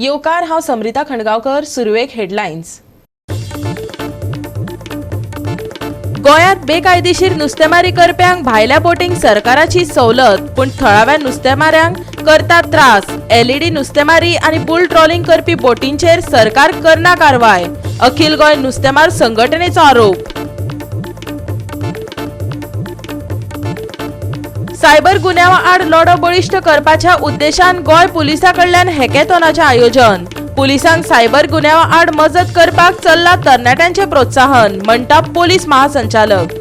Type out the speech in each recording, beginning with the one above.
येवकार, हांव समरिता खंडगांवकर. सुरवेक हेडलायन्स. गोंयांत बेकायदेशीर नुस्तेमारी करप्यांक भायल्या बोटींक सरकाराची सवलत, पूण थळाव्या नुस्तेमाऱ्यांक करतात त्रास. एलईडी नुस्तेमारी आनी बुल ट्रॉलिंग करपी बोटींचेर सरकार करना कारवाय, अखिल गोंय नुस्तेमार संघटनेचो आरोप. सायबर गुन्यांवा आड लढो बळिश्ट करपाच्या उद्देशान गोंय पुलिसां कडल्यान हॅकॅथॉनाचें आयोजन. पुलिसांक सायबर गुन्यांवा आड मजत करपाक चल्ला तरणाट्यांचें प्रोत्साहन, म्हणटा पोलीस महासंचालक.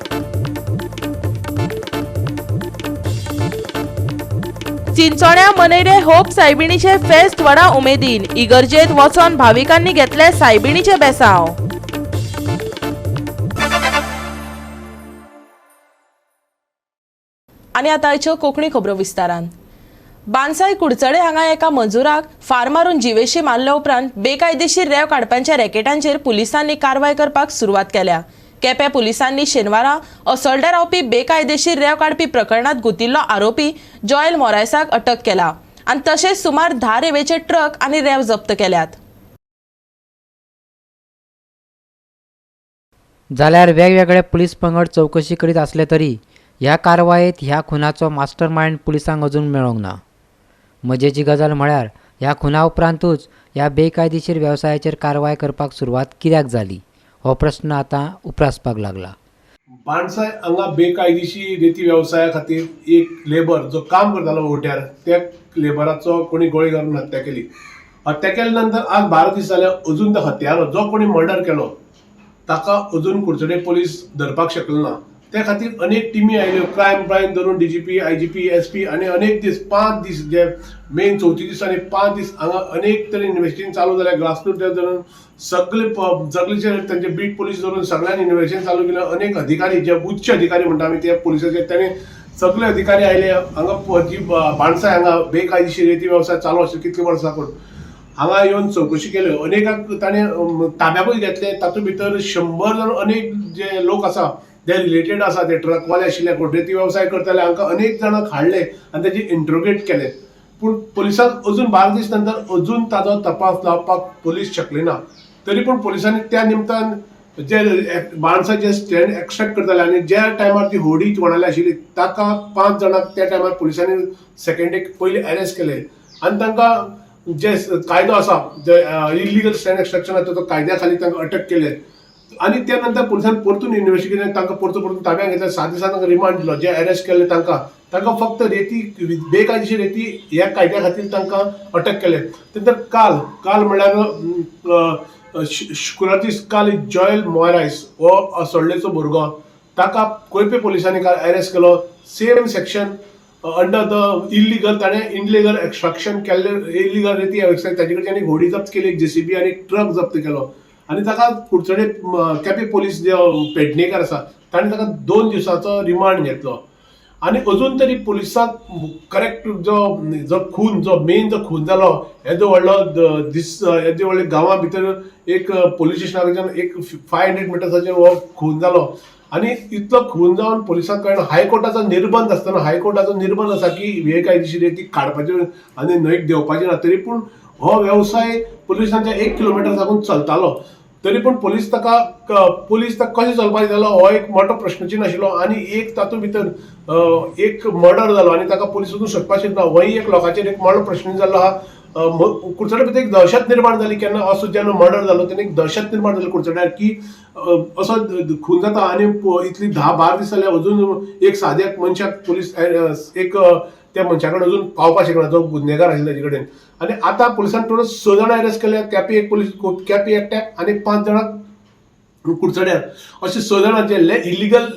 चिंचोण्या मनयले होप सायबिणीचे फेस्त व्हडा उमेदीन. इगर्जेत वचोन भाविकांनी घेतले सायबिणीचे बेसांव. आनी आतां आयच्यो कोंकणी खबरो विस्तारान. बानसाय कुडचडे हांगा एका मजुराक फार मारून जिवेशी मारल्या उपरांत बेकायदेशीर रेंव काडप्यांच्या रॅकेटांचेर पुलिसांनी कारवाय करपाक सुरवात केल्या. केपें पुलिसांनी शेनवारा असोल्ड्या रावपी बेकायदेशीर रेंव काडपी प्रकरणात गुतिल्लो आरोपी जॉयल मोरायसाक अटक केला आनी तशेंच सुमार 10 रेंवेचे ट्रक आनी रेंव जप्त केल्यात. जाल्यार वेगवेगळे पुलीस पंगड चवकशी करीत आसले तरी ह्या कारवायेत ह्या खुनाचो मास्टर मायंड पुलिसांक अजून मेळोंक ना. मजेची गजाल म्हळ्यार ह्या खुना उपरांतूच ह्या बेकायदेशीर वेवसायाचेर कारवाय करपाक सुरवात कित्याक जाली हो प्रस्न आतां उप्रासपाक लागला. बाणसाय हांगा बेकायदेशीर रेती वेवसाया खातीर एक लेबर जो काम करतालो ओट्यार, त्या लेबराचो कोणी गोळी घालून हत्या केली. हत्या केल्या नंतर आज 12 दीस जाले, अजून तो हत्यारो जो कोणी मर्डर केलो ताका अजून कुडचडे पोलीस धरपाक शकले ना. त्या खातीर अनेक टिमी आयल्यो, क्रायम ब्रांच धरून डीजीपी, आयजीपी, एसपी आनी अनेक दीस, 5 दीस, जे मेन चवथी दीस आनी 5 दीस हांगा अनेक तरेन इन्वेस्टिगेशन चालू जालें. ग्रासरूट धरून सगळे सगळे तांचे बीट पोलीस धरून सगळ्यांनी इन्वेस्टिगेशन चालू केलें. अनेक अधिकारी जे उच्च अधिकारी म्हणटा आमी ते पुलिसाचे, तांणी सगळे अधिकारी आयले हांगा. जी बाणसाय हांगा बेकायदेशीर रेती वेवसाय चालू आशिल्लो कितले वर्सां साकून, हांगा येवन चवकशी केल्यो. अनेकांक ताणें ताब्याकूय घेतले. तातूंत भितर 100 जाण अनेक जे लोक आसा ते रिलेटेड आसा, ते ट्रकवाले आशिल्ले, रेती वेवसाय करताले, हांकां अनेक जाणांक हाडले आनी ताजे इंट्रोगेट केले. पूण पोलिसांक अजून 12 दीस नंतर अजून ताजो तपास लावपाक पोलीस शकले ना. तरी पूण पोलिसांनी त्या निमतान जे बाणसाचे स्टँड एक्स्ट्रॅक्ट करताले आनी ज्या टायमार ती होडी कोणाली आशिल्ली ताका 5 जाणांक त्या टायमार पोलिसांनी सेकंड एक पयलीं अरेस्ट केले आनी तांकां जे कायदो आसा, जे इलिगल स्टँड एक्स्ट्रॅक्शन आसा, तो कायद्या खाली तांकां अटक केले. आनी त्या नंतर पोलिसान परतून इन्वेस्टिगेशन, तांकां परतून परतून ताब्यात घेतले. 7 दिसांनी तांकां रिमांड दिलो. जे अरेस्ट केल्ले तांकां तांकां फक्त रेती, बेकायदेशीर रेती ह्या कायद्या खातीर तांकां अटक केले. नंतर काल काल म्हणल्यार शुक्रार दीस काल जॉयल मोरायस हो असोल्डेचो भुरगो, ताका कोयपे पोलिसांनी काल अरेस्ट केलो. Same section under the illegal, ताणें इलिगल एक्स्ट्रक्शन केल्ले, इलिगल रेती ताजे कडच्यान एक होडी जप्त केली, एक जेसीबी आनी एक ट्रक जप्त केलो. आनी ताका कुडचडे केपें पोलीस जे पेडणेकर आसा ताणें ताका 2 दिवसाचो रिमांड घेतलो. आनी अजून तरी पोलिसांक करेक्ट जो जो खून, जो मेन जो खून जालो, येदो व्हडलो दीस, येदे व्हडले गांवा भितर एक पोलीस स्टेशना कडच्यान एक 500 मिटर्साचेर हो खून जालो. आनी इतलो खून जावन पोलिसांक कळना, हायकोर्टाचो निर्बंध आसतना, हायकोर्टाचो निर्बंध आसा की बेकायदेशीर ती काडपाची आनी न्हंयक देंवपाची ना, तरी पूण हो वेवसाय पोलिसांच्या 1 किलोमिटर साकून चलतालो. तरी पूण पोलीस ताका पोलीस ताका कशें चलपाक दितालो हो एक मोठो प्रश्नचिन्ह आशिल्लो. आनी एक तातूंत भितर एक मर्डर जालो आनी ताका पोलीस वचून सोदपाक शकना, होय एक लोकांचेर एक मोठो प्रश्न जाल्लो आहा. कुडचड्या भितर एक दहशत निर्माण जाली. केन्ना असो जेन्ना मर्डर जालो तेन्ना एक दहशत निर्माण जाली कुडचड्यार की असो खून जाता आनी इतली 10-12 दीस जाले अजून एक साद्या मनशाक पोलीस एक त्या मनशा कडेन अजून पावपाक शकना जो गुन्हेगार आशिल्लो ताजे कडेन. आनी आतां पुलिसान टोटल 6 जाणां अरेस्ट केल्या. केपें एक पोलीस, केपें एकट्याक आनी 5 जाणांक कुडचड्यार, अशे 6 जाणां जे इलिगल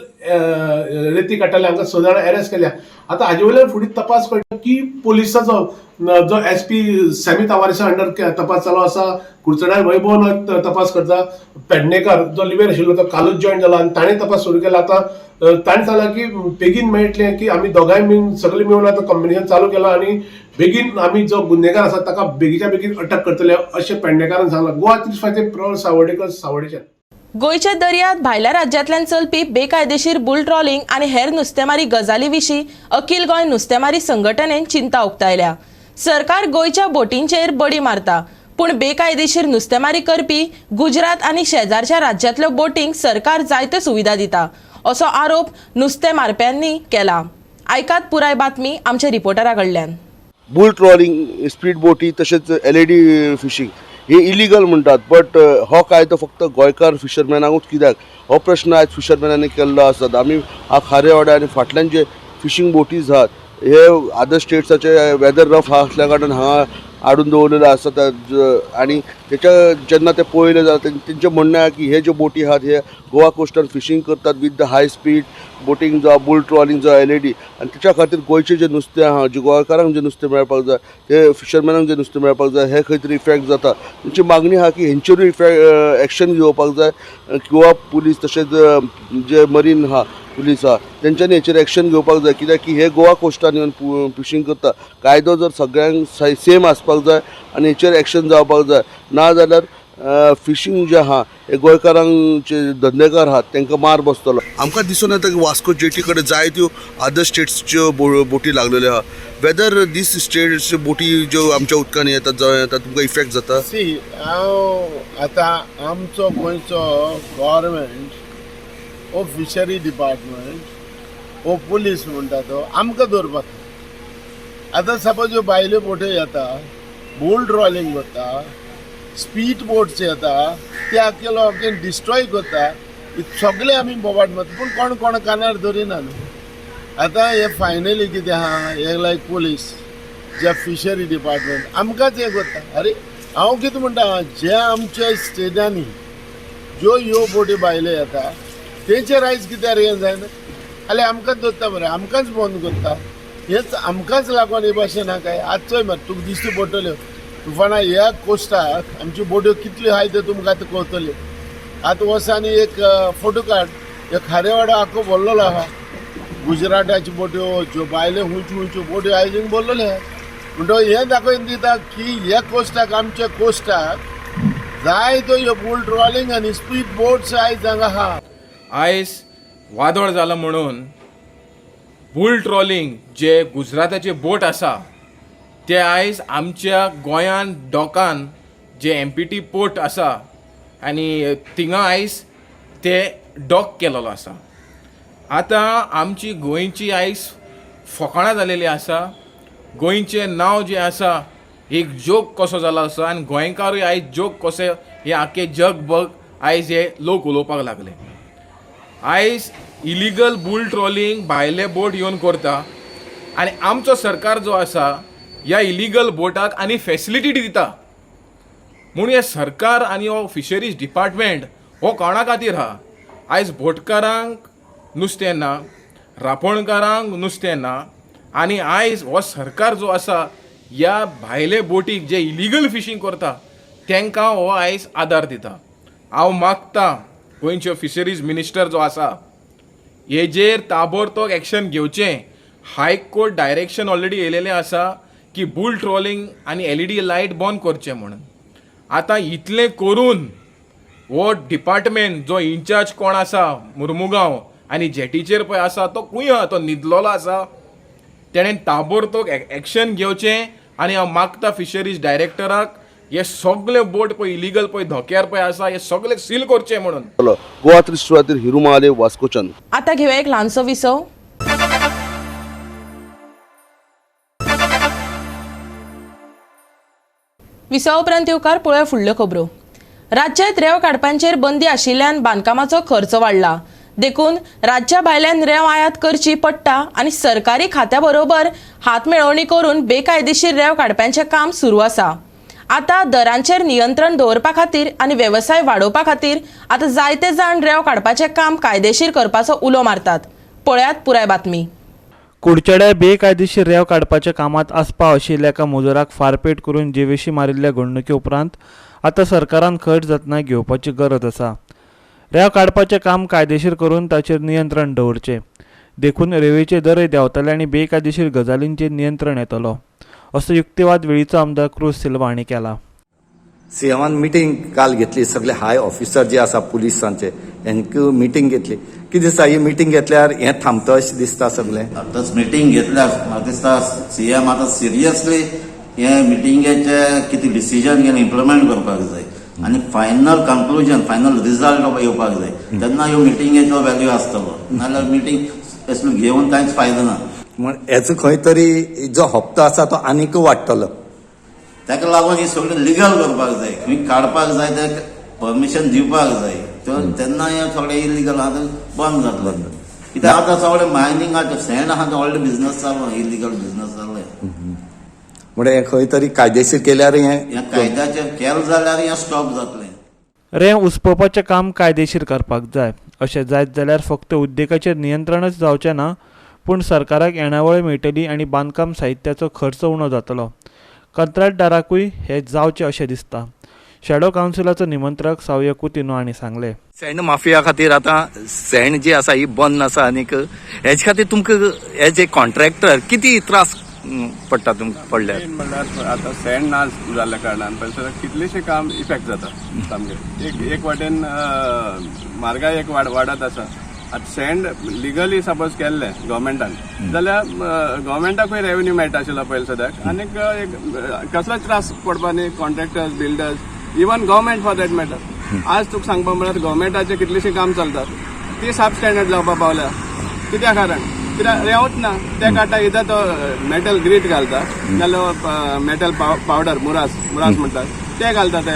रेती काडटाले हांकां 6 जाणां अरेस्ट केल्या. आतां हाजे वयल्यान फुडें तपास कळटा की पोलिसाचो जो एस पी सॅमी तावारीसा अंडर तपास चालू आसा, कुडचड्यार वैभव नायक तपास करता, पेडणेकर जो लिवेर आशिल्लो तो कालूच जॉयन जाला आनी ताणें तपास सुरू केला. आतां ताणें सांगलां की बेगीन मेळटलें की आमी दोगांय मेळून सगळे मेळून आतां कॉम्बिनेशन चालू केलां आनी बेगीन आमी जो गुन्हेगार आसा ताका बेगीच्या बेगीन अटक करतले अशें पेडणेकारान सांगलां. गोवा 35 प्रवर सावर्डेकर, सावर्डेच्यान. गोंयच्या दर्यांत भायल्या राज्यांतल्यान चलपी बेकायदेशीर बुल ट्रॉलिंग आनी हेर नुस्तेमारी गजाली विशीं अखिल गोंय नुस्तेमारी संघटनेन चिंता उक्तायल्या. सरकार गोंयच्या बोटींचेर बडी मारता, पूण बेकायदेशीर नुस्तेमारी करपी गुजरात आनी शेजारच्या राज्यांतल्यो बोटींक सरकार जायत्यो सुविधा दिता असो आरोप नुस्तें मारप्यांनी केला. आयकात पुराय बातमी आमच्या रिपोर्टरा कडल्यान. बुल ट्रॉलिंग, स्पीड बोटी तशेंच एलईडी फिशींग हे इलिगल म्हणटात, बट हो कायदो फक्त गोंयकार फिशरमॅनाकूच कित्याक हो प्रश्न आयज फिशरमॅनांनी केल्लो आसा. आमी हा खारेवाड्या आनी फाटल्यान जे फिशींग बोटीज आहात हे अदर स्टेट्साचे वेदर रफ आसल्या कारणान हांगा हाडून दवरलेले आसा. आनी तेच्या जेन्ना ते पळयले जाल्यार तेंचें म्हणणें आहा की हे ज्यो बोटी आहात हे गोवा कोस्टान फिशींग करतात with the high speed boating जावं बुल ट्रॉलिंग जावं एलईडी, आनी तेच्या खातीर गोंयचें जें नुस्तें आहा, जें गोंयकारांक जें नुस्तें मेळपाक जाय, ते फिशरमॅनांक जें नुस्तें मेळपाक जाय, हें खंय तरी इफेक्ट जाता. तेंची मागणी आहा की हेंचेरूय एक्शन घेवपाक जाय. गोवा पुलीस तशेंच जे मरीन आहा, पुलीस आहा, तेंच्यांनी हेचेर एक्शन घेवपाक जाय, कित्याक की हे गोवा कोस्टान येवन फिशींग करता. कायदो जर सगळ्यांक सेम आसपाक जाय आनी हेचेर एक्शन जावपाक जाय, ना जाल्यार फिशींग जें आहा हे गोंयकारांक जे धंदेकार आहात तांकां मार बसतलो. आमकां दिसून येता की वास्को जेटी कडेन जायत्यो अदर स्टेट्सच्यो बोटी लागलेल्यो आहा. वेदर दीस स्टेट्स बोटी ज्यो आमच्या उदकान येतात जावं येतात, तुमकां इफेक्ट जाता? सी, हांव आतां आमचो गोंयचो गव्हर्मेंट ओ फिशरी डिपार्टमेंट ओ पुलीस म्हणटा तो आमकां दवरपाक. आतां सपोज ह्यो भायल्यो बोट्यो येता, बुल ट्रॉलिंग करता, स्पीड बोट्स येता, ते आख्खे लोकांक डिस्ट्रॉय करता. सगळे आमी बोबाट मारता, पूण कोण कोण कानार धरिना न्हू. आतां हे फायनली कितें आहा, हे लायक पुलीस जे फिशरी डिपार्टमेंट आमकांच हें करता. अरे हांव कितें म्हणटा, जे आमच्या स्टेटांनी ज्यो ह्यो बोटी भायल्यो येता तेंचेर आयज कित्याक हें जायना? जाल्यार आमकांच दवरता मरे, आमकांच बंद करता. हेच आमकांच लागून हे भाशेन आहा काय? आज चोय मरे, तुका दिश्टी पडटल्यो तुफाना ह्या कोस्टाक आमच्यो बोट्यो कितल्यो आहाय त्यो तुमकां आतां कळटल्यो. आतां वच आनी एक फोटो काड, एक खारेवाडो आख्खो भरलेलो आहा. गुजराताच्यो बोट्यो, ज्यो भायल्यो खंयच्यो खंयच्यो बोट्यो आयज हिंग भरलेल्यो आहा. म्हणटकच हें दाखोवन दिता की ह्या कोस्टाक, आमच्या कोस्टाक जायत्यो ह्यो बुल ट्रॉलिंग आनी स्पीड बोट्स आयज हांगा आहा. आयज वादळ जालां म्हणून बुल ट्रॉलिंग जे गुजराताचे बोट आसा ते आयज आमच्या गोंयान डॉकान जे एमपीटी पोर्ट आसा आनी थिंगा आयज ते डॉक केलेलो आसा. आतां आमची गोंयची आयज फकाणां जालेली आसा. गोंयचें नांव जें आसा एक जोक कसो जालो आसा आनी गोंयकारूय आयज जोक कशे हे आख्खे जग बग आयज हे लोक उलोवपाक लागले. आयज इलिगल बुल ट्रॉलिंग भायले बोट येवन करता आनी आमचो सरकार जो आसा ह्या इलिगल बोटाक आनी फेसिलिटी दिता. म्हूण हें सरकार आनी हो फिशरीज डिपार्टमेंट हो कोणा खातीर आहा? आयज बोटकारांक नुस्तें ना, रांपोणकारांक नुस्तें ना, आनी आयज हो सरकार जो आसा ह्या भायले बोटीक जे इलिगल फिशींग करता तांकां हो आयज आदार दिता. हांव मागता गोंयच्यो फिशरीज मिनिस्टर जो आसा हेजेर ताबडतोब एक्शन घेवचें. हाय कोर्ट डायरेक्शन ऑलरेडी येयलेलें आसा की बुल ट्रॉलिंग आनी एलईडी लायट बंद करचें म्हणून. आतां इतलें करून हो डिपार्टमेंट जो इनचार्ज कोण आसा मुर्मुगांव आनी जेटीचेर पळय आसा तो खूंय आहा, तो न्हिदलेलो आसा. तेणें ताबडतोब एक्शन घेवचें आनी हांव मागता फिशरीज डायरेक्टराक हे सगळे बोट पळय इलिगल पळय धोक्यार पळय आसा हे सगळे सील करचे म्हणून. गोवा त्रिश्टी खातीर हिरू महाले, वास्कोच्यान. आतां घेवया एक ल्हानसो विसव. विसवा उपरांत येवकार पळोवया फुडल्यो खबरो. राज्यांत रेंव काडपांचेर बंदी आशिल्ल्यान बांदकामाचो खर्च वाडला, देखून राज्या भायल्यान रेंव आयात करची पडटा आनी सरकारी खात्या बरोबर हात मेळोवणी करून बेकायदेशीर रेंव काडप्यांचें काम सुरू आसा. आतां दरांचेर नियंत्रण दवरपा खातीर आनी वेवसाय वाडोवपा खातीर आतां जायते जाण रेंव काडपाचें काम कायदेशीर करपाचो उलो मारतात. पळयात पुराय बातमी. कुडचड्यार बेकायदेशीर रेंव काडपाच्या कामांत आस्पाव आशिल्ल्या एका मजुराक फारपेट करून जिवेशी मारिल्ल्या घडणुके उपरांत आतां सरकारान खर जतनाय घेवपाची गरज आसा. रेंव काडपाचें काम कायदेशीर करून ताचेर नियंत्रण दवरचें, देखून रेंवेचे दरय देंवतले आनी बेकायदेशीर गजालींचेर नियंत्रण येतलो, असो युक्तिवाद वेळीचो आमदार क्रूज सिल्वा हांणी केला. सीएमान मिटींग काल घेतली, सगळे हाय ऑफिसर जे आसा पुलिसांचे हेंकां मिटींग घेतली. कितें दिसता ही मिटींग घेतल्यार हें थांबता अशें दिसता सगळें? आतांच मिटींग घेतल्या, म्हाका दिसता सीएम आतां सिरियसली हे मिटिंगेचे कितें डिसिजन घेवन इम्प्लिमेंट करपाक जाय आनी फायनल कन्क्लुजन, फायनल रिजल्ट येवपाक जाय, तेन्ना ह्यो मिटिंगेचो व्हॅल्यू आसतलो. नाजाल्यार मिटींग असलो घेवन कांयच फायदो ना. म्हण हेचो खंय तरी जो हप्तो आसा तो आनीक वाडटलो. ताका लागून ही सगळें लिगल करपाक जाय, खंय काडपाक जाय ते परमिशन दिवपाक जाय, तेन्ना हें सगळें इलिगल आहा तें बंद जातलें. कित्याक आतां सगळें मायनींग आहा, सँड आहा, तो ऑलरेडी बिजनस चालू, इलिगल बिजनस चालू. म्हणजे हें खंय तरी कायदेशीर केल्यार हें कायद्याचेर केलें जाल्यार हें स्टॉप जातलें. रेंव उसपोवपाचें काम कायदेशीर करपाक जाय. अशें जायत जाल्यार फक्त उद्देगाचेर नियंत्रणच जावचें ना, पूण सरकाराक येणावळ मेळटली आनी बांदकाम साहित्याचो खर्च उणो जातलो. कंत्राटदाराकूय हें जावचें अशें दिसता. शॅडो कावन्सिलाचो निमंत्रक सावय कुतिनो हांणी सांगलें, सँड माफिया खातीर आतां सँड जी आसा ही बंद आसा आनीक हेजे खातीर तुमकां एज ए कॉन्ट्रॅक्टर कितें त्रास पडटा तुमकां पडल्यार? म्हणल्यार आतां सँड ना जाल्ल्या कारणान पयशे कितलेशे काम इफेक्ट जाता सामकें. एक वाटेन म्हारगाय एक वाडत आसा. आतां सँड लिगली सपोज केल्लें गव्हर्मेंटान जाल्यार गव्हर्मेंटाकूय रेवेन्यू मेळटा आशिल्लो पयलीं सद्याक, आनीक एक कसलोच त्रास पडपा न्ही contractors, builders, even government for that matter. आज तुका सांगपा म्हळ्यार गव्हर्मेंटाचें कितलेशें काम चलतात ती सब स्टँडर्ड जावपा पावल्या. कित्या कारण? कित्याक रेंवच ना. ते काडटा इदां तो मेटल ग्रीट घालता नाल्यार मेटल पावडर मुरास मुरास म्हणटात ते घालता ते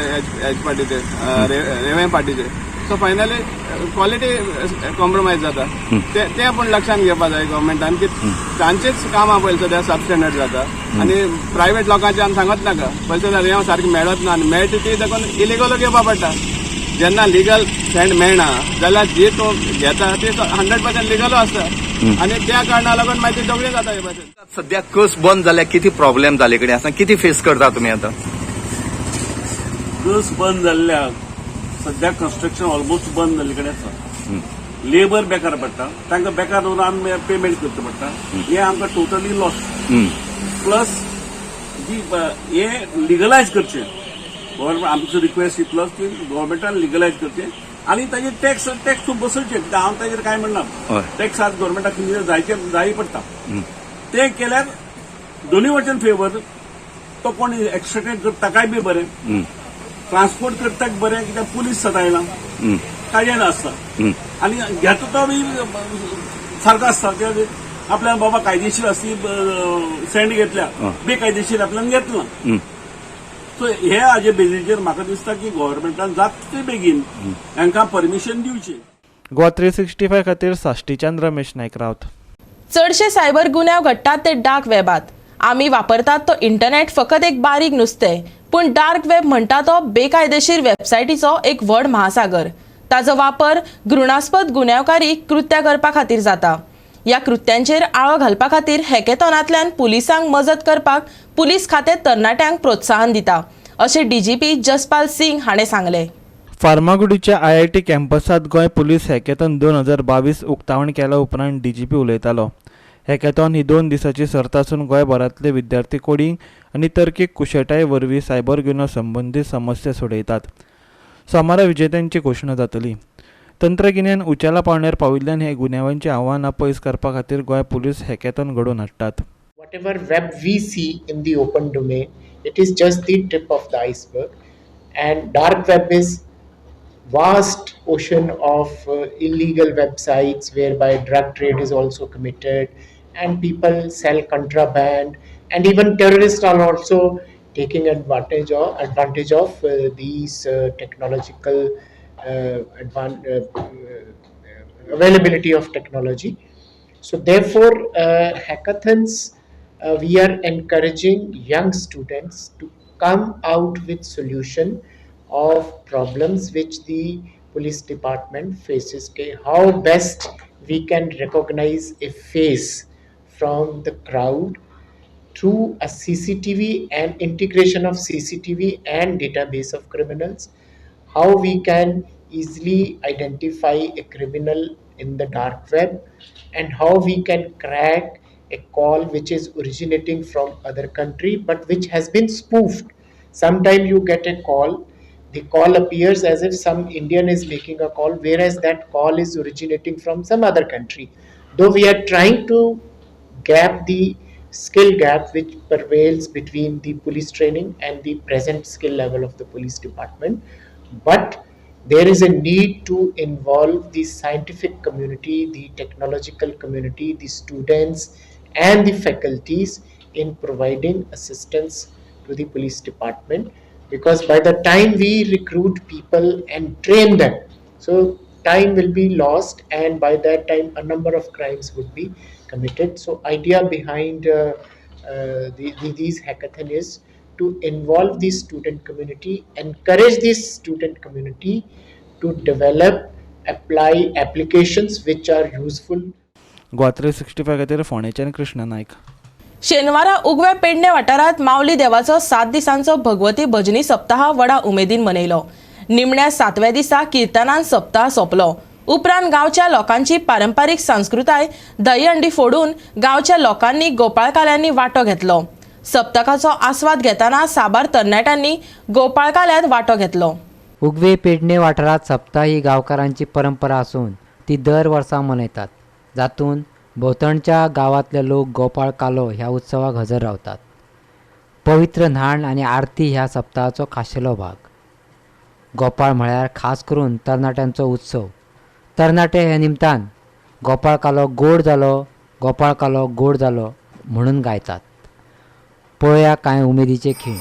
हेज पाटीचे, रेंवे पाटीचे. सो फायनली क्वॉलिटी कॉम्प्रोमायज जाता. ते पूण लक्षांत घेवपा जाय गव्हर्मेंटान की तांचेच कामां पयलीं सद्या सब स्टँडर्ड जाता आनी प्रायवेट लोकांचे आमी सांगत नाका. पयलीं सद्या रेंव सारकी मेळत ना आनी मेळटा ती देखून इलिगल घेवपा पडटा. जेन्ना लिगल सँड मेळना जाल्यार जी तूं घेता ती 100% लिगल आसता आनी त्या कारणाक लागून मागीर ती झगडीं जाता हे भाशेन. सद्या कस बंद जाल्यार कितें प्रॉब्लेम जाले कडेन आसा, कितें फेस करता तुमी आतां? कस बंद जाल्ल्याक सद्या कन्स्ट्रक्शन ऑलमोस्ट बंद जाल्ले कडेन आसा. लेबर बेकार पडटा, तांकां बेकार दवरून आमी पेमेंट करचें पडटा, हें आमकां टोटली लॉस. प्लस जी हें लिगलायज करचें गव्हर्मेंट, आमचो रिक्वेस्ट इतलोच की गव्हर्मेंटान लिगलायज करचें आनी ताजेर टॅक्स टॅक्स खूब बसोवचें. कित्याक हांव ताजेर कांय म्हणना, टॅक्स आज गव्हर्मेंटाक खंय जायचे जाय पडटा. तें केल्यार दोनूय वटेन फेवर, तो कोण एक्स्ट्रेक्ट करता ताकाय बी बरें, ट्रान्सपोर्ट करताक बरें, कित्याक पुलीस सदां कांय आसता आनी घेता तो बी सारको आसता. कित्याक आपल्यान बाबा कायदेशीर आसली सँड घेतल्या, बेकायदेशीर आपल्यान घेतला. सो हे हाजे बेजीचेर म्हाका दिसता की गव्हर्मेंटान जाता ते बेगीन हांकां परमिशन दिवचें. गोवा 365 खातीर साश्टीच्यान रमेश नायक रावत. चडशे सायबर गुन्यांव घडटात ते डार्क वेबात. आमी वापरतात तो इंटरनेट फकत एक बारीक नुस्तें, पूण डार्क वेब म्हणटा तो बेकायदेशीर वेबसायटीचो एक व्हड महासागर. ताजो वापर घृणास्पद गुन्यांवकारी कृत्यां करपा खातीर जाता. ह्या कृत्यांचेर आळो घालपा खातीर हॅकेथॉनांतल्यान पुलिसांक मजत करपाक पुलीस खातें तरणाट्यांक प्रोत्साहन दिता, अशें डीजीपी जसपाल सिंग हाणें सांगलें. फार्मागुडीच्या IIT कॅम्पसांत गोंय पुलीस हॅकेथॉन 2022 उक्तावण केल्या उपरांत डीजीपी उलयतालो. हॅकेथॉन ही 2 दिसांची सर्त आसून गोंयभरांतले विद्यार्थी कोडींग आनी तर्कीक कुशळटाये वरवीं सायबर गुन्यांव संबंदीत समस्या सोडयतात. सोमारा विजेत्यांची घोशणा जातली. तंत्रगिन्यान उंचेल्या पांवड्यार पाविल्ल्यान हे गुन्यांवांची आव्हानां पयस करपा खातीर गोंय पुलीस हॅकेथॉन घडोवन हाडटात. Whatever web we see in the open domain, it is just the tip of the iceberg, and dark web is vast ocean of illegal websites whereby drug trade is also committed and people sell contraband, and even terrorists are also taking advantage of these technological availability of technology. So therefore hackathons, we are encouraging young students to come out with solution of problems which the police department faces. How best we can recognize a face from the crowd through a CCTV and integration of CCTV and database of criminals, how we can easily identify a criminal in the dark web, and how we can crack a call which is originating from other country but which has been spoofed. Sometimes you get a call, the call appears as if some Indian is making a call, whereas that call is originating from some other country. Though we are trying to gap the skill gap which prevails between the police training and the present skill level of the police department. But there is a need to involve the scientific community, the technological community, the students and the faculties in providing assistance to the police department, because by the time we recruit people and train them, so time will be lost, and by that time a number of crimes would be committed. So idea behind these hackathon is to involve the student community, encourage the student community to develop, apply applications which are useful. Goa 365 खातीर फोंडेच्यान कृष्ण नायक. शेनवारा उगव्या पेडणे वाठारांत माऊली देवाचो 7 दिसांचो भगवती भजनी सप्ताह व्हडा उमेदीन मनयलो. निमण्या 7व्या दिसा किर्तनान सप्ताह सोंपलो. उपरांत गांवच्या लोकांची पारंपारीक संस्कृताय दहीहंडी फोडून गांवच्या लोकांनी गोपाळकाल्यांनी वांटो घेतलो. सप्तकाचो आस्वाद घेतना साबार तरणाट्यांनी गोपाळकाल्यांत वांटो घेतलो. उगवे पेडणे वाठारांत सप्ताह ही गांवकारांची परंपरा आसून ती दर वर्सा मनयतात, जातून भोंवतणच्या गांवांतले लोक गोपाळ कालो ह्या उत्सवाक हजर रावतात. पवित्र न्हाण आनी आरती ह्या सप्ताहाचो खाशेलो भाग. गोपाळ म्हळ्यार खास करून तरणाट्यांचो उत्सव. तरणाटे हे निमतान गोपाळ कालो गोड जालो, गोपाळ कालो गोड जालो म्हणून गायतात. पळोवया कांय उमेदीचे खीण.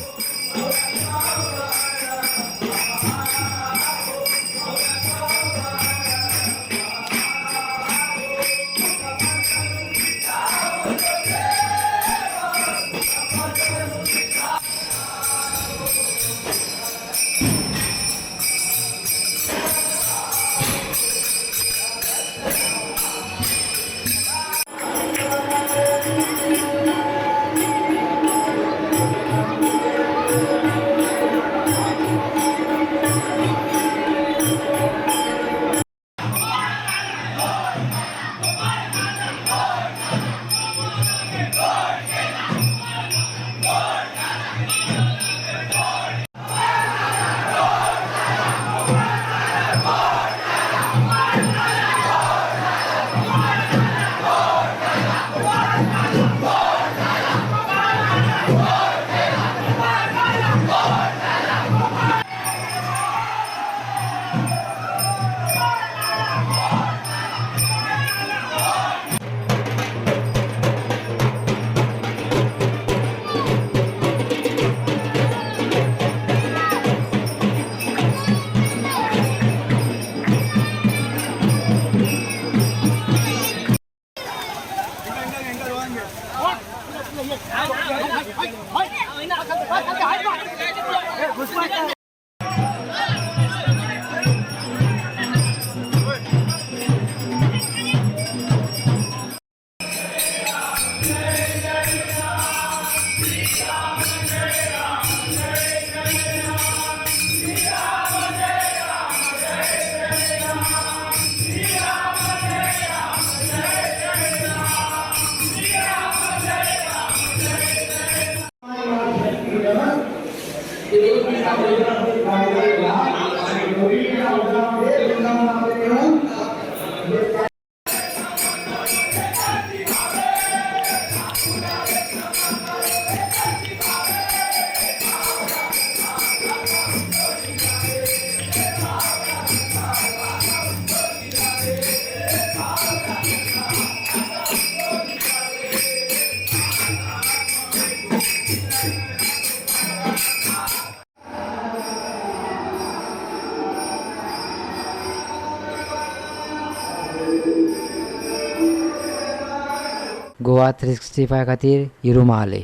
गोवा 365 खातीर हिरू महाले.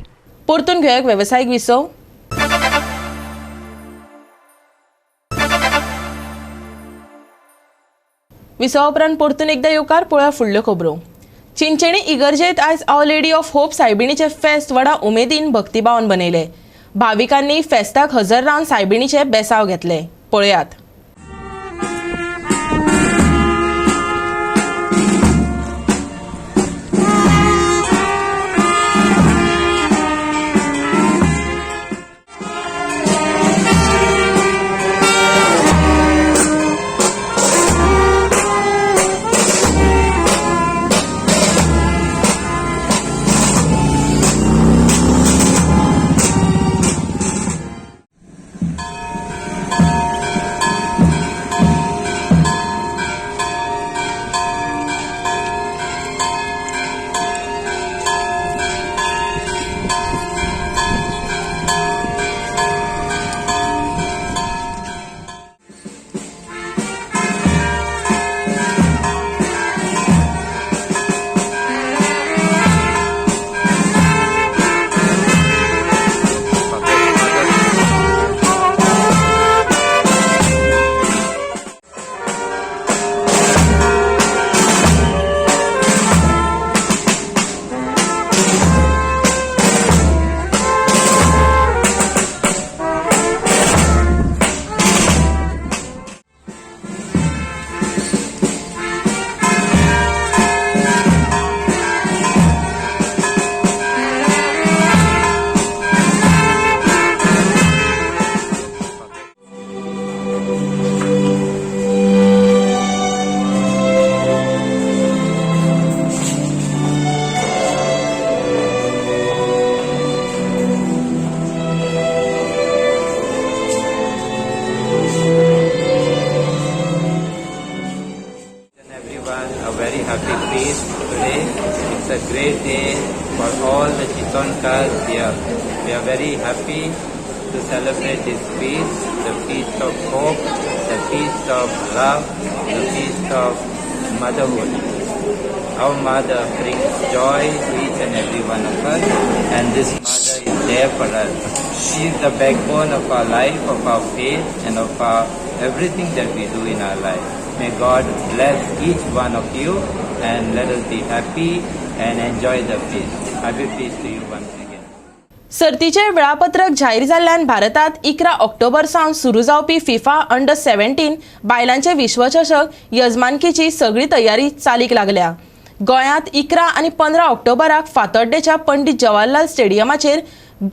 परतून घेवया वेवसायीक विसव. विसवा उपरांत परतून एकदा येवकार. पळोवया फुडल्यो खबरो. चिंचेणी इगर्जेत आयज our lady of hope सायबिणीचे फेस्त व्हडा उमेदीन भक्तिभावान मनयले. भाविकांनी फेस्ताक हजर रावन सायबिणीचे बेसाव घेतले. पळयात. everyone a very happy feast today. It's a great day for all the Chithonkars here. We are very happy to celebrate this feast, the feast of hope, the feast of love, the feast of motherhood. Our mother brings joy to each and every one of us, and this mother is there for us. She is the backbone of our life, of our faith, and of our everything that we do in our life. May God bless each one of you, and let us be happy and enjoy the feast. Happy feast to you once again. सर्तीचे वेळापत्रक जाहीर जाल्ल्यान भारतात 11 ऑक्टोबर सावन सुरू जावपी FIFA under 17 बायलांचे विश्वचषक यजमानकीची सगळी तयारी चालीक लागल्या. गोंयांत 11 आनी 15 ऑक्टोबराक फातोड्डेच्या पंडित जवाहरलाल स्टेडियमाचेर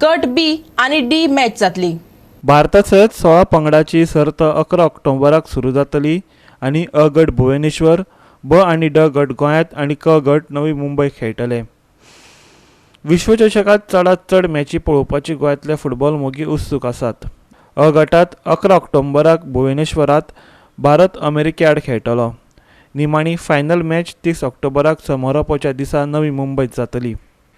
गट बी आनी डी मॅच जातली. भारता सयत 16 पंगडाची सर्त 11 ऑक्टोबराक सुरू जातली आनी अ गट भुवनेश्वर, ब आनी ड गट गोंयांत आनी क गट नवी मुंबय खेळटले. विश्वचषकांत चडांत चड मॅची पळोवपाची गोंयांतले फुटबॉल मोगी उत्सूक आसात. अ गटांत 11 ऑक्टोबराक भुवनेश्वरांत भारत अमेरिके आड खेळटलो. निमाणी फायनल मॅच 30 ऑक्टोबराक समारोपाच्या दिसा नवी मुंबयत जातली.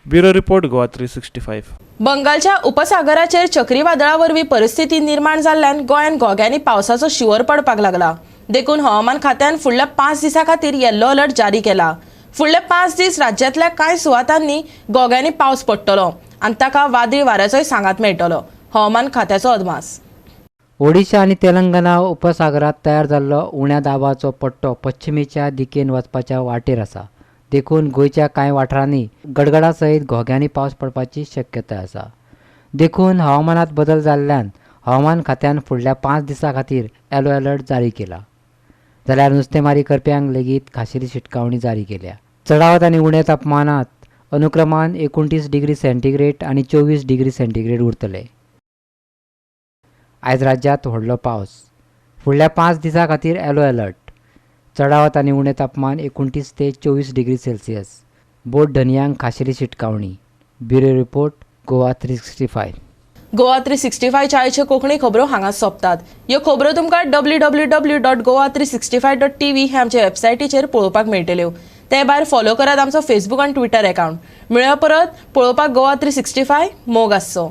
Bureau report, Goa 365. बंगालच्या उपसागराचेर चक्रीवादळा वरवीं परिस्थिती निर्माण जाल्ल्यान गोंयांत घोग्यांनी पावसाचो शिंवर पडपाक लागला. देखून हवामान खात्यान फुडल्या 5 दिसां खातीर येल्लो अलर्ट जारी केला. फुडले 5 दीस राज्यांतल्या कांय सुवातांनी घोग्यांनी पावस पडटलो आनी ताका वादळी वाऱ्याचोय सांगात मेळटलो, हवामान खात्याचो अदमास. ओडिशा आनी तेलंगणा उपसागरांत तयार जाल्लो उण्या दाबाचो पट्टो पश्चिमेच्या दिकेन वचपाच्या वाटेर आसा. देखून गोंयच्या कांय वाठारांनी गडगडा सयत घोग्यांनी पावस पडपाची शक्यताय आसा. देखून हवामानात बदल जाल्ल्यान हवामान खात्यान फुडल्या 5 दिसां खातीर येलो अलर्ट जारी केला. जाल्यार नुस्तेमारी करप्यांक लेगीत खाशेली शिटकावणी जारी केल्या. चडावत आनी उण्या तापमानात अनुक्रमान 29 डिग्री सेंटीग्रेड आनी 24 डिग्री सेंटीग्रेड उरतले. आयज राज्यांत व्हडलो पावस. फुडल्या 5 दिसां खातीर येलो अलर्ट. चडावत आनी उणें तापमान 29 ते 24 डिग्री सेल्सियस. बोट धनयांक खाशेली शिटकावणी. Bureau report, Goa 365. Goa 365च्या आयच्यो कोंकणी खबरो हांगा सोंपतात. ह्यो खबरो तुमकां www.goa365.tv हे आमचे वेबसायटीचेर पळोवपाक मेळटल्यो. ते भायर फॉलो करात आमचो फेसबूक आनी ट्विटर अकाउंट. मेळया परत पळोवपाक गोवा 365. मोग आसचो.